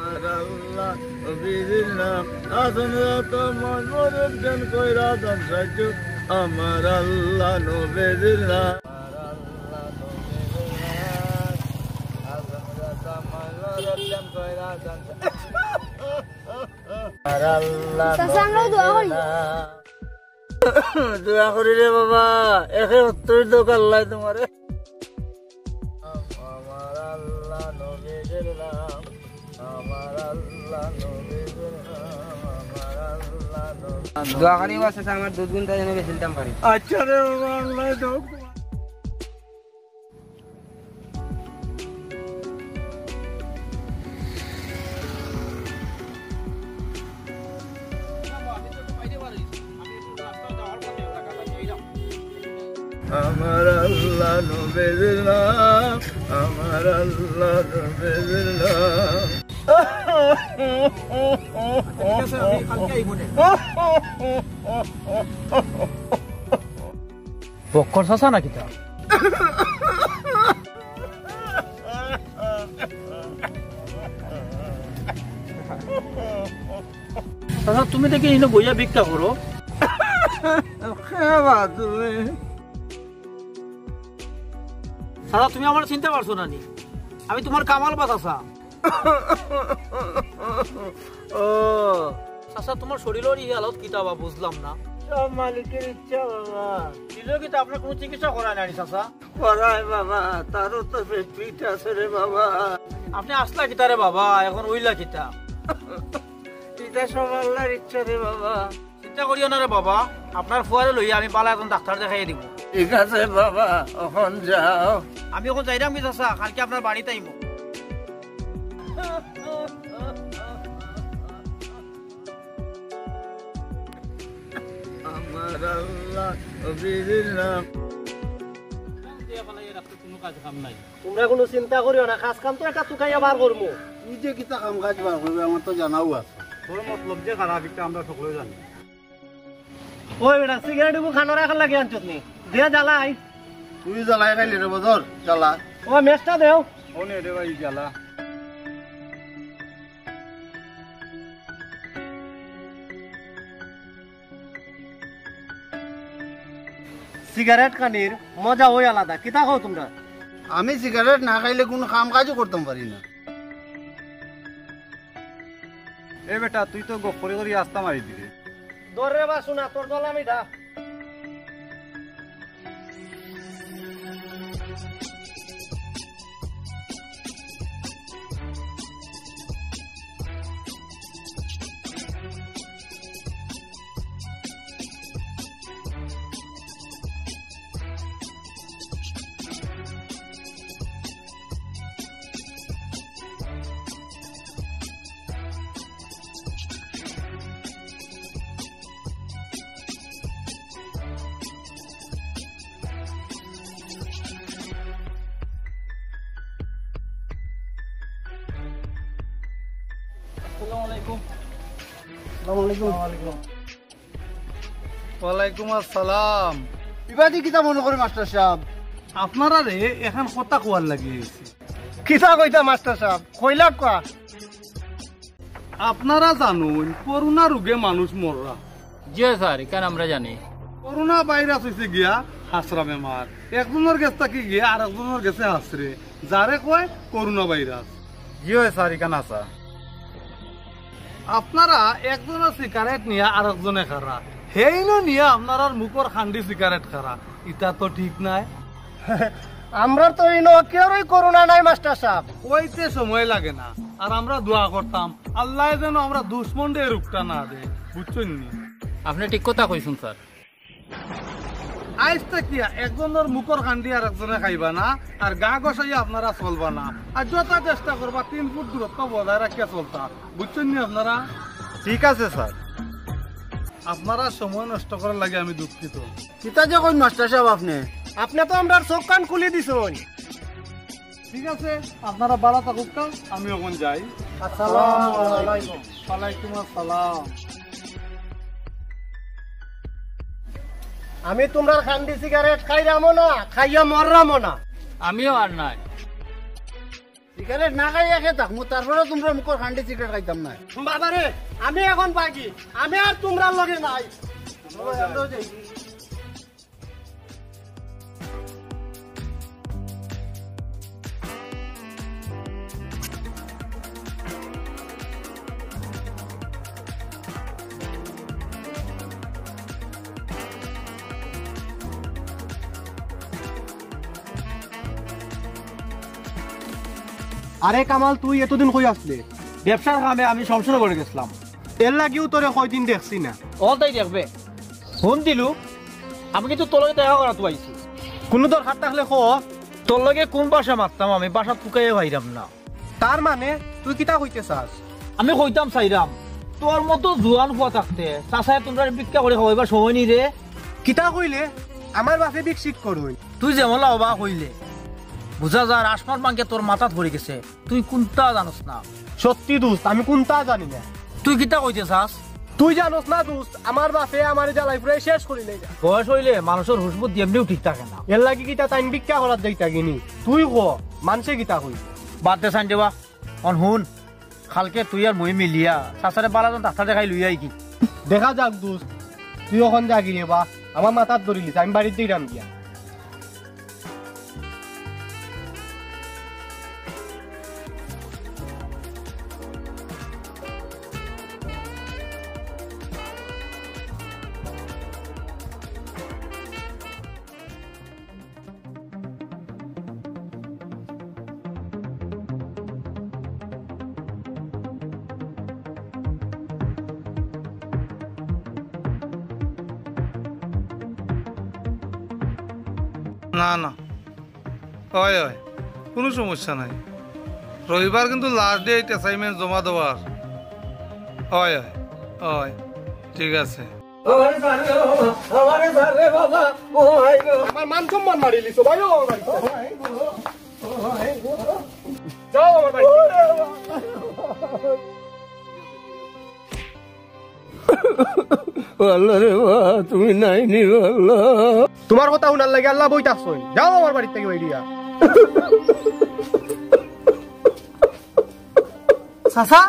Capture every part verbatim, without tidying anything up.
আমার আল্লাহ নবীজির নাম, হাসান রাতা মজবুর উদ্দিন কইরা দেন সাহায্য। আমার আল্লাহ নবীজির নাম, আমার আল্লাহ নবীজির নাম, হাসান রাতা মজবুর উদ্দিন কইরা দেন সাহায্য। আমার আল্লাহ চাচা, আমরা দোয়া করি। দোয়া করি রে বাবা, একে উত্তর দোক আল্লাহ তোমারে। আমার আল্লাহ নবীজির নাম, আমার আল্লাহ নবীজির নাম, আমার আল্লাহ নবী- দোয়া করি বাস আছে, আমার দুধ গুণটা যেন বেশি দিতাম পারি। আচ্ছা রে বাবা, আল্লাহ দোক। আমার আল্লাহ নবীজির নাম, আমার আল্লাহ নবীজির নাম। বক্কর চাচা না কিতা? চাচা, তুমি দেখি ইনো বইয়া ভিক্ষা করো। কে বা তুমি? চাচা, তুমি আমারে চিনতে পারছো না নি? আমি তুমার কামাল বা চাচা। ও। চাচা, তুমার শরীলর ই হালত কিতা বা বুঝলাম না। সব মালিকের ইচ্ছা বাবা। দিলেও কিতা আপনার কুনু চিকিৎসা করায় না নি চাচা? করায় বাবা, তারও তো পেট পিঠ আছে রে বাবা। আপনে আছলা কিতা রে বাবা, অখন অইলা কিতা? ইটা সব আল্লাহর ইচ্ছা রে বাবা। চিন্তা করিও না রে বাবা, আপনার ফুয়ারে লইয়া আমি বালা একজন ডাক্তার দেখাইয়া দিমু। ঠিক আছে বাবা, অখন যাও। আমি অখন যাইরাম কি চাচা, কালকে আপনার বাড়িত আইমু। আমার আল্লাহ নবীজির নাম। কুনু কাজ কাম নাই। তুমরা কুনু চিন্তা করিও না, কাজ কাম তো একটা তুকাইয়া বার করমু। তুই যে কিতা কাম কাজ বার করবে, আমার তো জানাও আছে। তোর মতলব যে খারাপ, ইটা আমরা সকলেউ জানি। ওই বেটা, সিগারেট ইগু খানোর আখার লাগি আনছত নি? দে জ্বালাই। তুই জ্বালাই খাইলে রে বদর, জ্বালা। ও মেচটা দেও। ও নে রে ভাই, জ্বালা। সিগারেট খানির মজা অউ আলাদা। কিতা কও তুমরা? আমি সিগারেট না খাইলে কুনু কাম কাজও করতাম পারি না। এ বেটা, তুই তো গপ করি করি আস্তা মারি দিলে। ধর রে বা সোনা, তোর দলামিটা। আসসালামু আলাইকুম। আসসালামু আলাইকুম। ওয়ালাইকুম আসসালাম। ইবাদি কিতা মনো করে মাস্টার সাব? আপনারারে এখান কথা কওয়ার লাগি আইছি। কিতা কইতা মাস্টার সাব? কইলা কোয়া। আপনারা জানইন করোনা রোগে মানুষ মররা। জি অয় স্যার, ইখান আমরা জানি। করোনা ভাইরাস অইছে গিয়া হাছরা বেমার, একজনর গেছ থাকি গিয়া আরেকজনর গেছে হাছরে, যারে কয় করোনা ভাইরাস। জি অয় স্যার, ইখান হাছা। আপনারা একজনর সিগারেট নিয়া আরেকজনে খারা, হেইনও নিয়া আপনারার মুখর কান্দি সিগারেট খারা, ইতা তো ঠিক নায়। আমরার তো ইনো কেউরই করোনা নাই মাস্টার সাব। কইতে সময় লাগে না, আর আমরা দোয়া করতাম আল্লায় যেন আমরার দুশমনরে রোগটা না দেয়, বুঝছইন নি? আপনে ঠিক কথা কইছইন স্যার। আইজ থাকিয়া একজনর মুখর কান্দি আরেকজনে খাইবা না, আর গা ঘষাইয়া আপনারা চলবা না, আর যথা চেষ্টা করবা তিন ফুট দূরত্ব বজায় রাখিয়া চলতা, বুঝছইন নি আপনারা? ঠিক আছে স্যার। আপনারা সময় নষ্ট করার লাগি আমি দুঃখিত। কিতা যে কইন মাস্টার সাব আপনে? আপনে তো আমরার চউখ কান খুলি দিছইন। ঠিক আছে, আপনারা ভালা থাকউক্কা, আমি অখন যাই। আসসালামু আলাইকুম। ওয়ালাইকুম আসসালাম। আমি তুমরার কান্দি সিগারেট খাইরামও না, খাইয়া মররামও না। আমিও আর নায়। সিগারেট না খাইয়া কে থাকমু, তারপরে তুমরার মুখর খান্ডি সিগারেট খাইতাম না। বাবারে, আমি এখন ভাগি, আমি আর তুমরার লগে নাই। আরে কামাল, তুই এতদিন কই আছলে? ব্যবসার কামে আমি শমশেরনগরে গেছলাম। এর লাগিউ তোরে কয়দিন দেখছি না। অখন তাই দেখবে। হুন দিলু, আমি কিন্তু তোর লগে দেখা করাত আইছি। কুনু দরকার থাকলে ক। তোর লগে কুন ভাষা মাততাম আমি, ভাষা তুকাইয়া পাইরাম না। তার মানে তুই কিতা কইতে চাস? আমি কইতাম চাইরাম, তোর মতো জুয়ান ফুয়া থাকতে চাচায় তুমরারে ভিক্ষা করি খাওয়াইবার সময় নি রে। কিতা কইলে? আমার বাপে ভিক্ষিক করইন। তুই যেমলা অবা কইলে, বুঝা যার আসমান ভাঙ্গিয়া তোর মাথাত পড়ি গেছে। তুই কুনতা জানোস না। সত্যি দোস্ত, আমি কুনতা জানি না। তুই কিতা কইতে চাস? তুই জানোস না দোস্ত, আমার বাপে আমারে জ্বালাই পুড়াই শেষ করিলাইরা। বয়স অইলে মানষর হুশ বুদ্ধি এমনেউ ঠিক থাকে না। এর লাগি কিতা তাইন ভিক্ষা করাত যাইতা গিনি? তুই ক, মানষে কিতা কইবো? বাদ দে সাইন দেবা। অন হুন, কালকে তুই আর মুই মিলিয়া চাচারে বালা জন ডাক্তার দেখাই লইয়া আইগি। দেখা যাক দোস্ত, তুই অখন যা গিরে বা, আমার মাথাত ধরিলিস, আমি বাড়িত যাইরাম গিয়া। না, না। অয়, অয়। কুনু সমস্যা নাই। রবিবার কিন্তু last date assignment জমা দেওয়ার। অয়, অয়। অয়। ঠিক আছে। আমারে ছাড় রে বাবা, আমারে ছাড় রে বাবা, ও ভাই গো। আমার মান সম্মান মারিলিছো ভাই, ও আমার বাড়ি। ও ভাই গো, ও ভাই গো। যাও আমার বাড়ি। ও রে বাবা। ও আল্লাহ রে বাবা, তুমি নাই নি গো আল্লাহ। তুমার কথা হুনার লাগি আল্লাহ বই থাকছইন। যাও আমার বাড়ি থাকি বাইরিয়া। চাচা?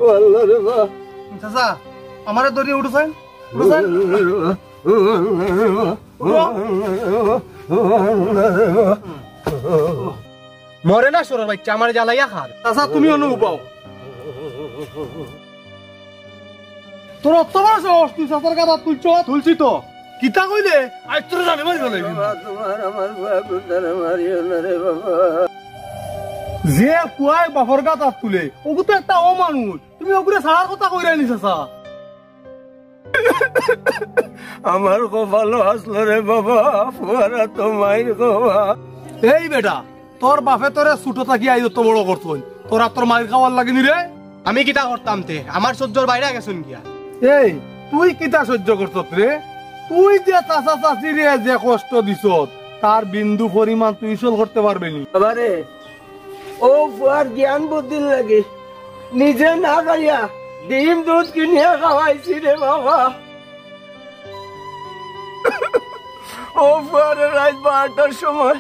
ও আল্লাহ রে বাবা। চাচা, আমারে ধরি উঠো চাইন, উঠো চাইন। উঠো। মরে না সরর বাইচ্চা, আমারে জ্বালাইয়া খার। চাচা, তুমি অনু উবাও। তোর অত বড় সাহস, তুই চাচার গাত আত তুলছস? তুলছি তো। কিতা কইলে? আজ তোর জানে মারি ফেলাই। বাবা, তোমার আমার বাপ তারা মারিও না রে বাবা। যে পুয়ায় বাপর গাত আত তুলে, ওগু তো একটা অমানুষ। তুমি ওগুরে ছাড়ার কথা কইরায় নি চাচা। আমার কপালো আসলো রে বাবা, পুয়ারা তো মাইর খাওয়া। এই বেটা, তোর বাপে তোরে ছোট থাকি আইজ অত বড় করছইন, তোর আর তোর মাইর খাওয়ার লাগি নি রে? আমি কিতা করতাম তে? আমার সহ্যর বাইরে গেছইন গিয়া। এই, তুই কিতা সহ্য করছত রে? তুই যে চাচা চাচিরে যে কষ্ট দিছত, তার বিন্দু পরিমাণ তুই ইসল করতে পারবে নি। বাবারে, ও ফুয়ার জ্ঞান বুদ্ধির লাগি নিজে না খাইয়া ডিম দুধ কিনিয়া খাওয়াইছি রে বাবা। ও ফুয়ারে রাইত বারোটার সময়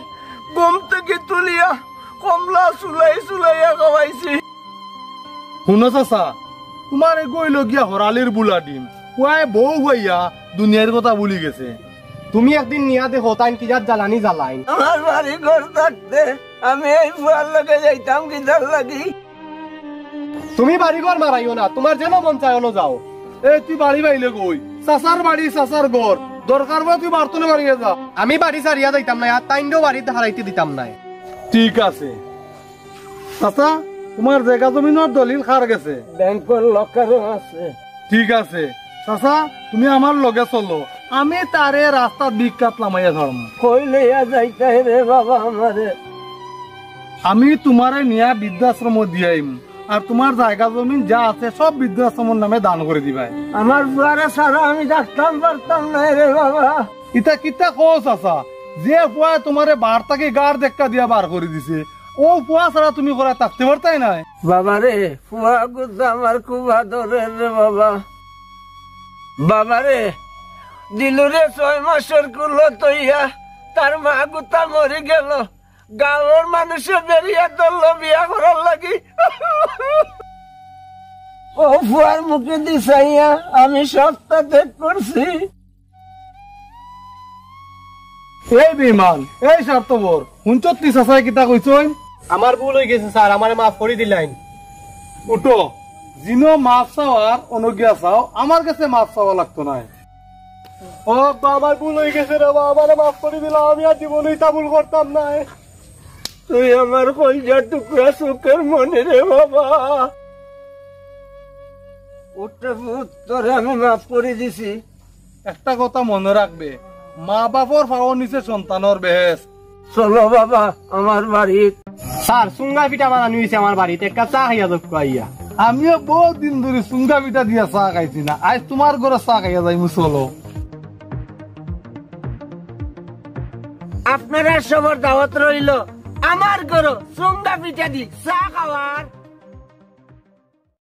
ঘুম থাকি তুলিয়া কমলা চুলাই চুলাইয়া খাওয়াইছি। হুনো চাচা, তুমার এগু অইলো গিয়া হরালির বুলা ডিম। পুয়ায় বউ হইয়া দুনিয়ার কথা ভুলি গেছে। তুমি একদিন নিয়া দেখো, তাইন কি জাত জ্বালানি জ্বালাইন। আমার বাড়ি ঘর থাকতে আমি এই ফুয়ার লগে যাইতাম কিতার লাগি? তুমি বাড়ি ঘর মারাইও না, তুমার যেন মন চায় অনো যাও। এ, তুই বাড়ি বাইলে কই? চাচার বাড়ি, চাচার ঘর। দরকার পড়ে তুই বাড়ি তনে বাড়িয়ে যা। আমি বাড়ি ছাড়িয়া যাইতাম না, আর তাইনরেও বাড়িত হারাইতে দিতাম না। ঠিক আছে। চাচা, তুমার জাগা জমিনর দলিল কার গেছে? ব্যাংকর লকারো আছে। ঠিক আছে। চাচা, তুমি আমার লগে চলো, আমি তারে রাস্তাত ভিক্ষাত লামাইয়া ছাড়মু। কই লইয়া যাইতায় রে বাবা আমারে? আমি তুমারে নিয়া বৃদ্ধাশ্রমো দিয়াইমু, আর তুমার জাগা জমিন যা আছে সব বৃদ্ধাশ্রমর নামে দান করি দিবায়। আমার ফুয়ারে ছাড়া আমি থাকতাম পারতাম নায় রে বাবা। ইতা কিতা কও চাচা? যে ফুয়ায় তুমারে বার থাকি গার ধাক্কা দিয়া বার করি দিছে, অউ ফুয়া ছাড়া তুমি করায় থাকতে পারতায় নায়? বাবারে, ফুয়া গুতা আমার খুব আদরের রে বাবা। বাবারে, দিলুরে ছয় মাসর কুলো থইয়া তার মা গুতা মরি গেল। গাঁওর মানুষে বেরিয়া ধরলো বিয়া করার লাগি। ও ফুয়ার মুখে দি চাইয়া আমি সবটা ত্যাগ করছি। এই বেইমান, এই স্বার্থপর, হুনছত নি চাচায় কিতা কইছইন? আমার ভুল অই গেছে স্যার, আমারে মাফ করি দিলাইন। উঠো, জিনো মাফ চাওয়ার অনগিয়া চাও, আমার গেছে মাফ চাওয়া লাগতো নায়। ও আব্বা, আমার ভুল অই গেছে রে বা, আমারে মাফ করি দিলাও, আমি আর জীবনে ইতা ভুল করতাম নায়। তুই আমার কইলজার টুকরা, চোখের মনি রে বাবা। উঠরে পুত, তোরে আমি মাফ করি দিছি। একটা কথা মনো রাখবে, মা বাপর পাওর নিচে সন্তানর বেহেস্ত। চলো বাবা, আমার বাড়িত। স্যার, চুঙ্গা পিঠা বানানি অইছে আমার বাড়িত, একটা চা খাইয়া যাউক্কা আইয়া। আমিও বউত দিন ধরি চুঙ্গা পিঠা দিয়া চা খাইছি না, আইজ তুমার ঘরর চা খাইয়া যাইমু, চলো। আপনারার সবর দাওয়াত রইলো আমার ঘরো চুঙ্গা পিঠা দি চা খাওয়ার।